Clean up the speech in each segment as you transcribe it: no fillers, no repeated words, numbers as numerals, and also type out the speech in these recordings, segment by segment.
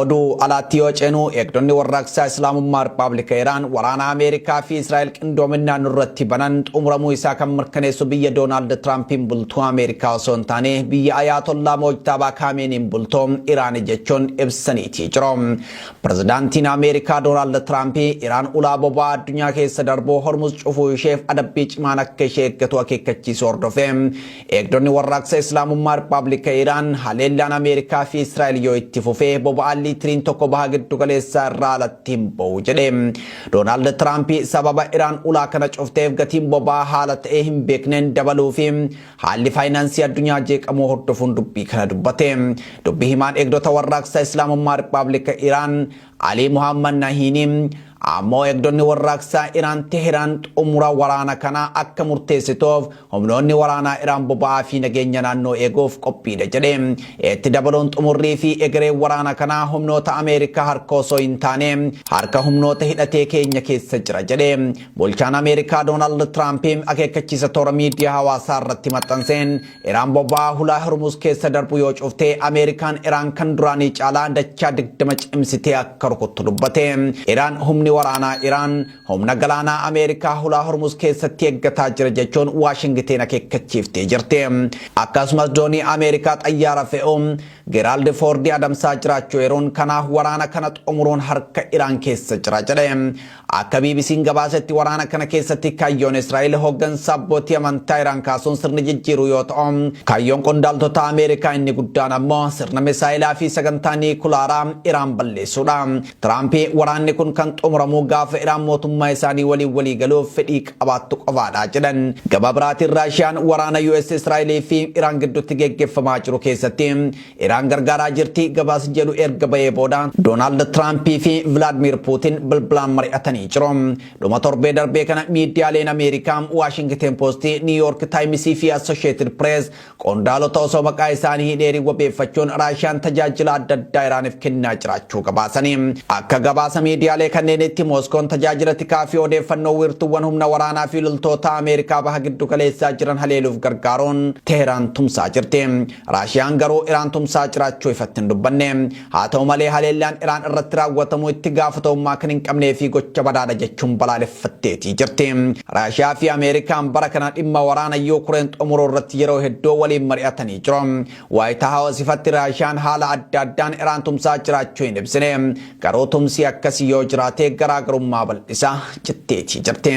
Oduu alaatti yoo ceenu eegdonni warraaqsaa Islaamummaa Rippaabilika Iraan waraana Ameerikaa fi Israa'el qindoominaan nurratti banan xumuramuu isaa kan mirkaneessu biyya Doonaald Tiraampiin bultuu Ameerikaa osoo hin taane biyya Ayaatollaa Moojtaabaa Kaameeniin bultuu Iraan jechuun ibsaniitii jiru. Pirezidaantiin Ameerikaa Doonaald Tiraamp Iraan ulaa boba'aa addunyaa keessa darbuu Hormuz cufuu isheef adabbii cimaan akka ishee eeggatu akeekkachiisuu hordofee Eegdonni Warraaqsa Islaamummaa Rippaablika Iraan haleellaan Ameerikaa fi Israa'el yoo itti fufe boba'aan liitiriin tokko baha giddugaleessaa irraa alatti hin ba'u jedhe. Doonaald Tiraamp sababa Iraan ulaa kana cufteef gatiin boba'aa haala ta'ee hin beekneen dabaluu fi haalli faayinaansii addunyaa jeeqamuu hordofuun dubbii kana dubbate. Dubbi himaan Eegdota Warraaqsa Islaamummaa Rippaablika Iraan Alii Mohaammad Nahiinii ammoo eegdonni warraaqsaa Iraan Teheraan xumura waraana kanaa akka murteessituuf humnoonni waraanaa Iraan boba'aa fi nageenya naannoo eeguuf qophiidha jedhe. Itti dabaluun xumurrii fi egereen waraana kanaa humnoota Ameerikaa harka osoo hin taane harka humnoota hidhatee keenya keessa jira jedhe. Bulchaan Ameerikaa Doonaald Tiraamp akeekkachiisa toora miidiyaa hawaasaa irratti maxxanseen Iraan boba'aa hulaa Hormuz keessa darbu yoo cufte Ameerikaan Iraan kan duraanii caalaa dachaa 20 cimsitee akka rukuttu dubbate. Iraan humni waraanaa Iraan humna galaanaa Ameerikaa hulaa Hormuz keessatti eeggataa jira jechuun Waashingiteen akeekkachiiftee jirti. Akkasumas doonii Ameerikaa xayyaara fe'u Geraaldi Foordi adamsaa jiraachuu eeruun kanaaf waraana kana xumuruun harka Iraan keessa jira jedhe. Akka BBC'n gabaasetti waraana kana keessatti kaayyoon Israa'el hooggansa abbootii amantaa Iraan kaasuun sirni jijjiiruu yoo ta'u, kaayyoon qondaaltota Ameerikaa inni guddaan ammoo sirna misaa'ilaa fi sagantaa niikulaaraa Iraan balleessuudha. Tiraamp waraanni kun kan xumuramu gaafa Iraan mootummaa isaanii waliin walii galuuf fedhii qabaattu qofaadha jedhan. Gama biraatiin Raashiyaan waraana US Israa'elii fi Iraan gidduutti geggeeffamaa jiru keessatti Iraan gargaaraa jirti gabaasni jedhu erga bahee booda Doonaald Tiraampii fi Vilaadmiir Puutin bilbilaan mari'atanii jiru. Dhuma torbee darbee kana miidiyaaleen Ameerikaa Waashingiten Poostii, Niiw Yoork Taayimisii fi Assosheetid Pirees qondaalota osoo maqaa isaanii hin eerin wabeeffachuun Raashiyaan tajaajila adda addaa Iraaniif kennaa jiraachuu gabaasanii. Akka gabaasa miidiyaalee kanneenitti Mooskoon tajaajila tikaa fi odeeffannoo wiirtuuwwan humna waraanaa fi loltoota Ameerikaa baha giddu galeessaa jiran haleeluuf gargaaruun Teheraan tumsaa jirti. Raashiyaan garuu Iraan tumsaa jiraachuu ifatti hin dubbanne. Haa ta'u malee haleellaan Iraan irratti raawwatamu itti gaafatamummaa kan hin qabnee fi gocha badaadha jechuun balaaleffatteetii jirti. Raashiyaa fi Ameerikaan bara kana dhimma waraana Yuukureen xumuruu irratti yeroo hedduu waliin mari'atanii jiru. Waayit Haawus ifatti Raashiyaan haala adda addaan Iraan tumsaa jiraachuu hin ibsine. Garuu tumsi akkasii yoo jiraate garaagarummaa bal'isa jetteetii jirti.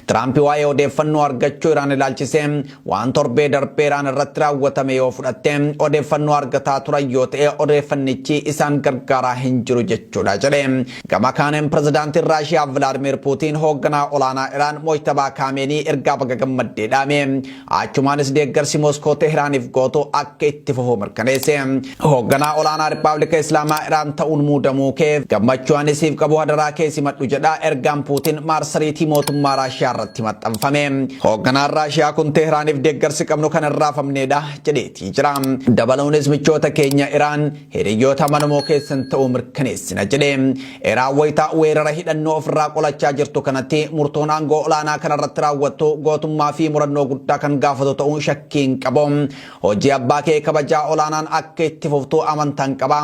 Tiraamp waa'ee odeeffannoo argachuu Iraan ilaalchisee Waan torbee darbee Iraan irratti raawwatame yoo fudhatte odeeffannoo argataa turan yoo ta'e odeeffannichi isaan gargaaraa hin jiru jechuudha jedhe. Gama kaaniin pirezidaantiin Raashiyaa Vilaadimiir Puutiin hoogganaa olaanaa Iraan Mojtabaa Kaameenii ergaa baga gammaddee dhaame. Achumaanis deeggarsi Moskoo Tehraaniif gootu akka itti fufu mirkaneesse. Hoogganaa olaanaa Rippaablika Islaamaa Iraan ta'uun muudamuu keef gammachuu ani siif qabu hadaraa kee simadhu jedha ergaan Puutiin maarsariitii mootummaa Raashiyaa irratti maxxanfame. Hoogganaan Raashiyaa kun Teehraaniif deeggarsi qabnu kan hin raafamneedha jedheetii jira. Dabaluunis michoota keenya Iraan hiriyyoota amanamoo keessan ta'uu mirkaneessina jedhe. Iraan wayita weerara hidhannoo ofirraa qolachaa jirtu kanatti murtoon aangoo olaanaa kanarratti raawwattu gootummaa fi murannoo guddaa kan gaafatu ta'uu shakkii hin qabu. Hojii abbaa kee kabajaa olaanaan akka itti fuftu amantaan qaba.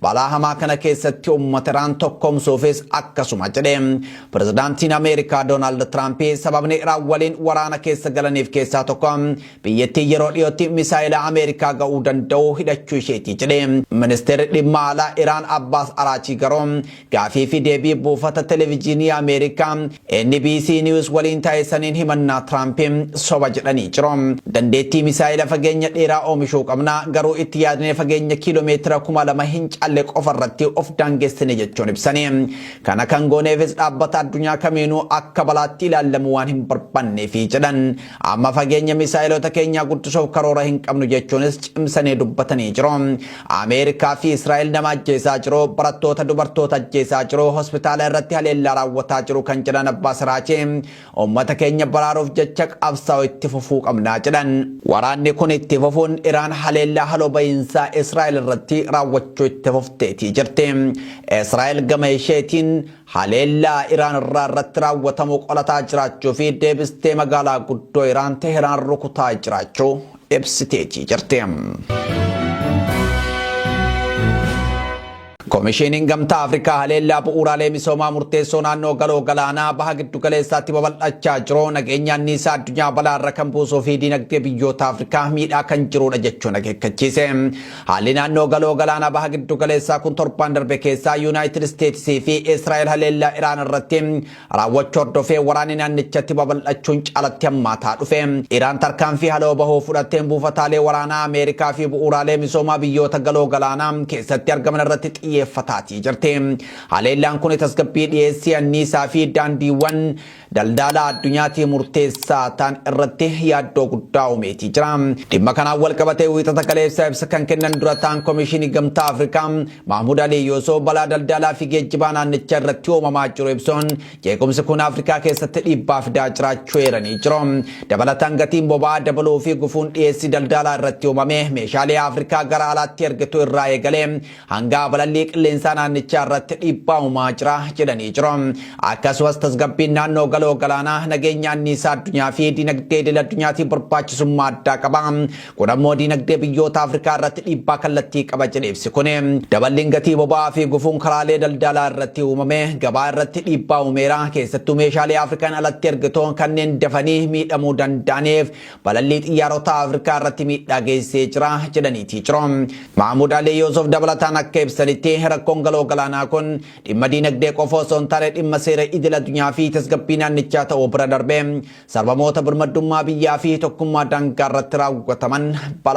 Balaa hamaa kana keessatti uummata Iraan tokkoomsuufis akkasuma jedhe. Pirezidaantiin Ameerikaa Doonaald Tiraamp sababni Iraan waliin waraana keessa galaniif keessaa tokko biyyattiin yeroo dhiyootti misaa'ila Ameerikaa ga'uu danda'u hidhachuu isheeti jedhe. Ministeerri dhimma alaa Iraan Abbaas Araachii garuu Gaafii fi deebii buufata televijiinii Ameerikaa NBC News waliin taasisaniin himannaa Tiraamp soba jedhanii jiru. Dandeettii misaa'ila fageenya dheeraa oomishuu qabna, garuu itti yaadnee fageenya kiiloomeetira 2000 hin caalle qofa irratti of daangessine jechuun ibsani. Kana kan gooneefis dhaabbata addunyaa kamiinuu akka balaatti ilaallamu waan hin barbaanneefi jedhan. Amma fageenya misaa'ilota keenyaa guddisuuf karoora hin qabnu jechuunis cimsanii dubbatanii jiru. Ameerikaa fi Israa'el nama ajjeesaa jiru, barattoota dubartoota ajjeesaa jiru, hospitaala irratti haleellaa raawwataa jiru kan jedhan Abbaa Siraachii uummata keenya baraaruuf jecha qabsaa'u itti fufuu qabna jedhan. Waraanni kun itti fufuun Iraan haleellaa haloo bahiinsaa Israa'el irratti raawwachuu itti fufteetii jirti. Israa'el gama isheetiin Haleellaa Iraan irraa irratti raawwatamu qolataa jiraachuu fi deebistee magaalaa guddoo Iraan Teheraan rukutaa jiraachuu ibsiteetii jirti. Komishiiniin Gamtaa Afrikaa haleellaa bu'uuraalee misoomaa murteessoo naannoo Galoo Galaanaa Baha Giddugaleessaatti babal'achaa jiru nageenya anniisaa addunyaa balaarra kan buusuu fi dinagdee biyyoota Afrikaa miidhaa kan jirudha jechuun akeekkachiise. Haalli naannoo Galoo Galaanaa Baha Giddugaleessaa kun torbaan darbe keessaa Yuunaayitid Isteetsii fi Israa'el haleellaa Iraan irratti raawwachuu hordofee waraanni naannichatti babal'achuun caalatti hammaataa dhufe. Iraan tarkaanfii haloo bahuu fudhatteen buufataalee waraanaa Ameerikaa fi bu'uuraalee misoomaa biyyoota Galoo Galaanaa keessatti argaman irratti xiyyeeffataatii jirti. Haleellaan kun tasgabbii dhiyeessii anniisaa fi daandiiwwan daldala addunyaatii murteessaa ta'an irratti yaaddoo guddaa uumeetii jira. Dhimma kanaan wal qabatee Wiixata kaleessa ibsa kan kennan dura ta'an Komishinii Gamtaa Afrikaa Mahmud Alii Yoosoo balaa daldalaa fi geejjibaa naannicha irratti uumamaa jiru ibsuun jeequmsi kun Afrikaa keessatti dhiibbaa fidaa jiraachuu eeranii jiru. Dabalataan gatiin boba'aa dabaluu fi gufuun dhiyeessii daldalaa irratti uumame meeshaalee Afrikaa gara alaatti ergitu irraa eegalee hanga balallii qilleensaa naannichaa irratti dhiibbaa uumaa jira jedhanii jiru. Akkasumas tasgabbiin naannoo Galoo Galaanaa nageenya anniisaa addunyaa fi dinagdee idil addunyaatiif barbaachisummaa addaa qaba. Kun ammoo dinagdee biyyoota Afrikaa irratti dhiibbaa kallattii qaba jedhe ibsi kun. Daballiin gatii boba'aa fi gufuun karaalee daldalaa irratti uumame gabaa irratti dhiibbaa uumeera. Keessattuu meeshaalee Afrikaan alatti ergitu kanneen dafanii miidhamuu danda'aniif balallii xiyyaarota Afrikaa irratti miidhaa geessisee jira jedhaniitii jiru. Mahmuud Alii Yuusuf dabalataan akka ibsanitti rakkoon Galoo Galaanaa kun dhimma diinagdee qofa osoo hin taane dhimma seera idil addunyaa fi tasgabbii naannichaa ta'uu bira darbee sarbamoota birmaddummaa biyyaa fi tokkummaa daangaa irratti raawwataman balaa